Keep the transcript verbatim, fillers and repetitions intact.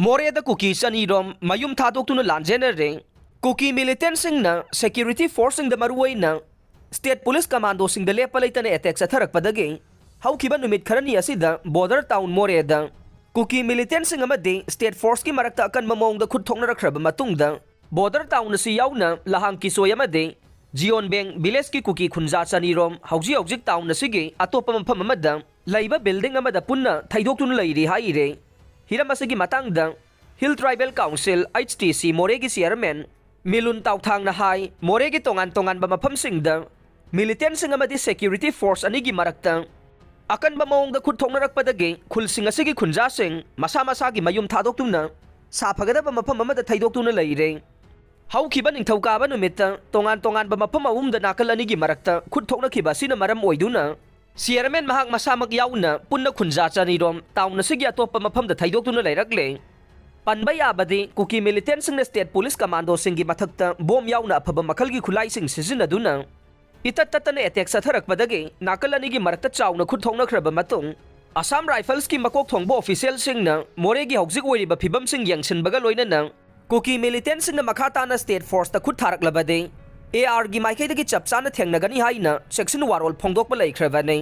ꯃꯣꯔꯦꯗ ꯀꯨꯀꯤ ꯆꯅꯤꯔꯣꯝ ꯃꯌꯨꯝ ꯊꯥꯗꯣꯛꯇꯨꯅ ꯂꯥꯟꯖꯦꯟꯅꯔꯦ꯫ ꯀꯨꯀꯤ ꯃꯤꯂꯤꯇꯦꯟꯁꯤꯡꯅ ꯁꯦꯀ꯭ꯌꯨꯔꯤꯇꯤ ꯐꯣꯔꯁꯁꯤꯡꯗ, ꯃꯔꯨꯑꯣꯏꯅ ꯁ꯭ꯇꯦꯠ ꯄꯨꯂꯤꯁ ꯀꯃꯥꯟꯗꯣꯁꯤꯡꯗ ꯂꯦꯞꯄ ꯂꯩꯇꯅ ꯑꯦꯇꯦꯛ ꯆꯠꯊꯔꯛꯄꯗꯒꯤ ꯍꯧꯈꯤꯕ ꯅꯨꯃꯤꯠ ꯈꯔꯅꯤ ꯑꯁꯤꯗ ꯕꯣꯔꯗꯔ ꯇꯥꯎꯟ ꯃꯣꯔꯦꯗ ꯀꯨꯀꯤ ꯃꯤꯂꯤꯇꯦꯟꯁꯤꯡ ꯑꯃꯗꯤ ꯁ꯭ꯇꯦꯠ ꯐꯣꯔꯁꯀꯤ ꯃꯔꯛꯇ ꯑꯀꯟꯕ ꯃꯑꯣꯡꯗ ꯈꯨꯠ ꯊꯣꯛꯅꯔꯛꯈ꯭ꯔꯕ ꯃꯇꯨꯡꯗ, ꯕꯣꯔꯗꯔ ꯇꯥꯎꯟ ꯑꯁꯤ ꯌꯥꯎꯅ ꯂꯍꯥꯡ ꯀꯤꯁꯣꯏ ꯑꯃꯗꯤ ꯖꯤꯌꯣꯟꯕꯦꯡ ꯚꯤꯂꯦꯖꯀꯤ ꯀꯨꯀꯤ ꯈꯨꯟꯖꯥ ꯆꯅꯤꯔꯣꯝ ꯍꯧꯖꯤꯛ ꯍꯧꯖꯤꯛ ꯇꯥꯎꯟ ꯑꯁꯤꯒꯤ ꯑꯇꯣꯞꯄ ꯃꯐꯝ ꯑꯃꯗ ꯂꯩꯕ ꯕꯤꯜꯗꯤꯡ ꯑꯃꯗ ꯄꯨꯟꯅ ꯊꯩꯗꯣꯛꯇꯨꯅ ꯂꯩꯔꯤ ꯍꯥꯏꯔꯦ꯫ ꯍꯤꯔꯝ ꯑꯁꯤꯒꯤ ꯃꯇꯥꯡꯗ hill tribal council, H T C, ꯃꯣꯔꯦꯒꯤ ꯆꯤꯌꯔꯃꯦꯟ ꯃꯤꯂꯨꯟ ꯇꯥꯎꯊꯥꯡꯅ ꯍꯥꯏ, ꯃꯣꯔꯦꯒꯤ ꯇꯣꯉꯥꯟ ꯇꯣꯉꯥꯟꯕ ꯃꯐꯝꯁꯤꯡꯗ ꯃꯤꯂꯤꯇꯦꯟꯁꯤꯡ ꯑꯃꯗꯤ ꯁꯦꯀ꯭ꯌꯨꯔꯤꯇꯤ ꯐꯣꯔꯁ ꯑꯅꯤꯒꯤ ꯃꯔꯛꯇ ꯑꯀꯟꯕ ꯃꯑꯣꯡꯗ ꯈꯨꯠ ꯊꯣꯛꯅꯔꯛꯄꯗꯒꯤ ꯈꯨꯜꯁꯤꯡ ꯑꯁꯤꯒꯤ ꯈꯨꯟꯖꯥꯁꯤꯡ ꯃꯁꯥ ꯃꯁꯥꯒꯤ ꯃꯌꯨꯝ ꯊꯥꯗꯣꯛꯇꯨꯅ ꯁꯥꯐꯒꯗꯕ ꯃꯐꯝ ꯑꯃꯗ ꯊꯩꯗꯣꯛꯇꯨꯅ ꯂꯩꯔꯦ꯫ ꯍꯧꯈꯤꯕ ꯅꯤꯡꯊꯧꯀꯥꯕ ꯅꯨꯃꯤꯠꯇ ꯇꯣꯉꯥꯟ ꯇꯣꯉꯥꯟꯕ ꯃꯐꯝ ꯑꯍꯨꯝꯗ ꯅꯥꯀꯜ ꯑꯅꯤꯒꯤ ꯃꯔꯛꯇ ꯈꯨꯠ ꯊꯣꯛꯅꯈꯤꯕ ꯑꯁꯤꯅ ꯃꯔꯝ ꯑꯣꯏꯗꯨꯅ ꯆꯤꯌꯔꯃꯦꯟ ꯃꯍꯥꯛ ꯃꯁꯥꯃꯛ ꯌꯥꯎꯅ ꯄꯨꯟꯅ ꯈꯨꯟꯖꯥ ꯆꯅꯤꯔꯣꯝ ꯇꯥꯎꯟ ꯑꯁꯤꯒꯤ ꯑꯇꯣꯞꯄ ꯃꯐꯝꯗ ꯊꯩꯗꯣꯛꯇꯨꯅ ꯂꯩꯔꯛꯂꯦ꯫ ꯄꯟꯕ ꯌꯥꯕꯗꯤ, ꯀꯨꯀꯤ ꯃꯤꯂꯤꯇꯦꯟꯁꯤꯡꯅ ꯁ꯭ꯇꯦꯠ ꯄꯨꯂꯤꯁ ꯀꯃꯥꯟꯗꯣꯁꯤꯡꯒꯤ ꯃꯊꯛꯇ ꯕꯣꯝ ꯌꯥꯎꯅ ꯑꯐꯕ ꯃꯈꯜꯒꯤ ꯈꯨꯠꯂꯥꯏꯁꯤꯡ ꯁꯤꯖꯤꯟꯅꯗꯨꯅ ꯏꯇꯠ ꯇꯠꯇꯅ ꯑꯦꯇꯦꯛ ꯆꯠꯊꯔꯛꯄꯗꯒꯤ ꯅꯥꯀꯜ ꯑꯅꯤꯒꯤ ꯃꯔꯛꯇ ꯆꯥꯎꯅ ꯈꯨꯠ ꯊꯣꯛꯅꯈ꯭ꯔꯕ ꯃꯇꯨꯡ, ꯑꯁꯥꯝ ꯔꯥꯏꯐꯜꯁꯀꯤ ꯃꯀꯣꯛ ꯊꯣꯡꯕ ꯑꯣꯐꯤꯁꯤꯌꯦꯜꯁꯤꯡꯅ ꯃꯣꯔꯦꯒꯤ ꯍꯧꯖꯤꯛ ꯑꯣꯏꯔꯤꯕ ꯐꯤꯕꯝꯁꯤꯡ ꯌꯦꯡꯁꯤꯟꯕꯒ ꯂꯣꯏꯅꯅ ꯀꯨꯀꯤ ꯃꯤꯂꯤꯇꯦꯟꯁꯤꯡꯅ ꯃꯈꯥ ꯇꯥꯅ ꯁ꯭ꯇꯦꯠ ꯐꯣꯔꯁꯇ ꯈꯨꯠ ꯊꯥꯔꯛꯂꯕꯗꯤ ꯑꯦ ꯑꯥꯔꯒꯤ ꯃꯥꯏꯀꯩꯗꯒꯤ ꯆꯞ ꯆꯥꯅ ꯊꯦꯡꯅꯒꯅꯤ ꯍꯥꯏꯅ ꯆꯦꯛꯁꯤꯟ ꯋꯥꯔꯣꯜ ꯐꯣꯡꯗꯣꯛꯄ ꯂꯩꯈ꯭ꯔꯕꯅꯤ꯫